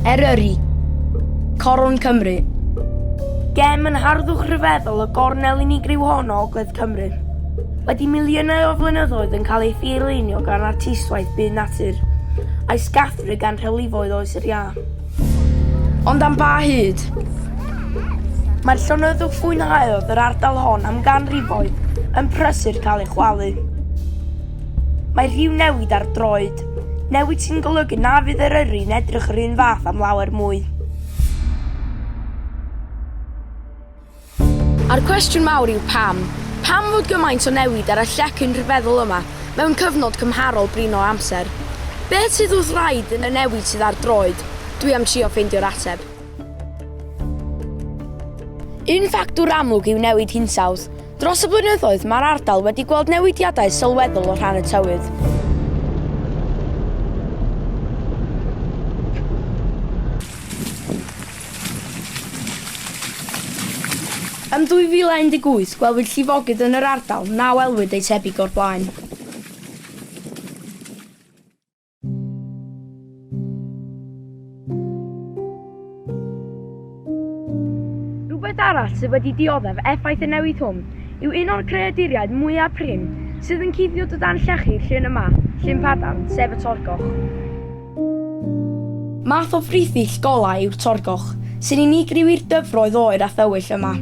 Eryri, Coron Cymru. Gem yn harddwch rhyfeddol y gornel unigryw hon o Ogledd Cymru. Wedi miliynau o flynyddoedd yn cael ei thirlunio gan artistwaith byd natur, a'i sgathru gan rhewlifoedd oes yr iâ. Ond am ba hyd? Mae'r llonyddwch fwynhaodd yr ardal hon am ganrifoedd yn prysur cael ei chwalu. Mae rhyw newid ar droed, newid sy'n golygu na fydd Eryri'n edrych yr un fath am lawer mwy. A'r cwestiwn mawr yw pam? Pam fod gymaint o newid ar y llecyn rhyfeddol yma mewn cyfnod cymharol brin o amser? Beth sydd wrth wraidd y newid sydd ar droed? Dwi am trio ffeindio'r ateb. Un ffactwr amlwg yw newid hinsawdd. Dros y blynyddoedd mae'r ardal wedi gweld newidiadau sylweddol o rhan y tywydd. Ym 2018, gwelwyd llifogydd yn yr ardal na welwyd eu tebyg o'r blaen. Rhywbeth arall sydd wedi dioddef effaith y newid hwn yw un o'r creaduriaid mwyaf prin sydd yn cuddio o dan llechi'r llyn yma, Llyn Padarn, sef y torgoch. Math o frithyll golau yw'r torgoch, sy'n unigryw i'r dyfroedd oer a thywyll yma.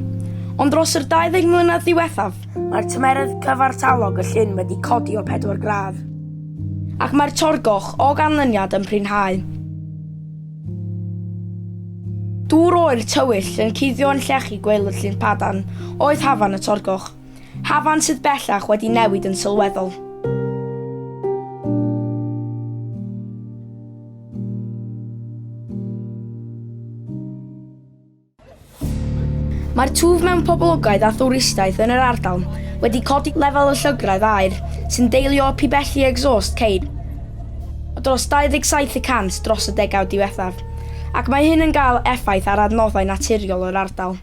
Ond dros yr 20 mlynedd ddiwethaf, Mae'r tymheredd cyfartalog y llyn wedi codi o 4 gradd. Ac mae'r torgoch, o ganlyniad, yn prinhau. Dŵr oer tywyll yn cuddio yn llechi gwaelod Llyn Padarn oedd hafan y torgoch. Hafan sydd bellach wedi newid yn sylweddol. Mae'r twf mewn poblogaeth a thwristaeth yn yr ardal wedi codi lefel y llygredd aer sy'n deillio o pibelli exhaust ceir o dros 27 y cant dros y degawd diwethaf, ac mae hyn yn gael effaith ar adnoddau naturiol yr ardal.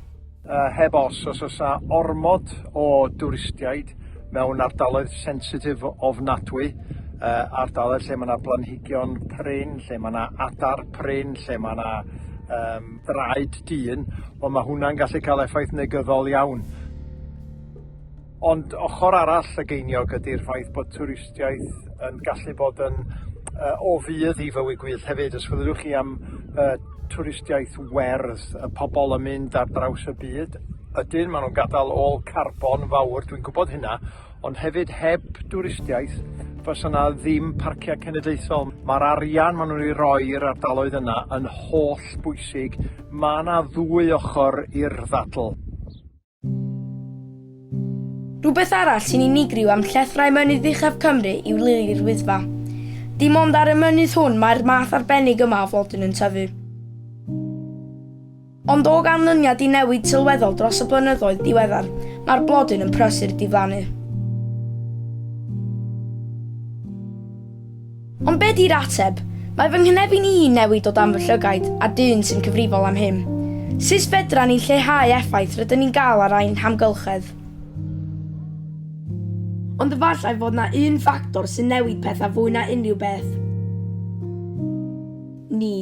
Heb os, os oes 'na ormod o dwristiaid mewn ardaloedd sensitif ofnadwy, uh, ardaloedd lle mae yna blanhigion prin, lle mae yna adar prin, lle mae yna um, draed dyn, wel mae hwnna'n gallu cael effaith negyddol iawn. Ond ochr arall y geiniog ydy'r ffaith bod twristiaeth yn gallu bod yn uh, o fudd i fywyd gwyllt hefyd. Os feddylwch chi am uh, twristiaeth werdd, y pobl yn mynd ar draws y byd, ydyn, maen nhw'n gadael ôl carbon fawr, dwi'n gwybod hynna, ond hefyd heb dwristiaeth, fysa yna ddim parciau cenedlaethol. Mae'r arian maen nhw'n ei roi i'r ardaloedd yna yn holl bwysig. Mae yna ddwy ochr i'r ddadl. Rhywbeth arall sy'n unigryw am llethrau mynydd uchaf Cymru yw lili'r Wyddfa. Dim ond ar y mynydd hwn mae'r math arbennig yma o flodyn yn tyfu. Ond o ganlyniad i newid sylweddol dros y blynyddoedd diweddar, mae'r blodyn yn prysur diflannu. Ond be di'r ateb? Mae fy nghynefin i'n newid o dan fy llygaid, a dyn sy'n cyfrifol am hyn. Sut fedran ni lleihau effaith rydyn ni'n gael ar ein hamgylchedd? Ond efallai fod 'na un ffactor sy'n newid pethau fwy na unrhyw beth. Ni.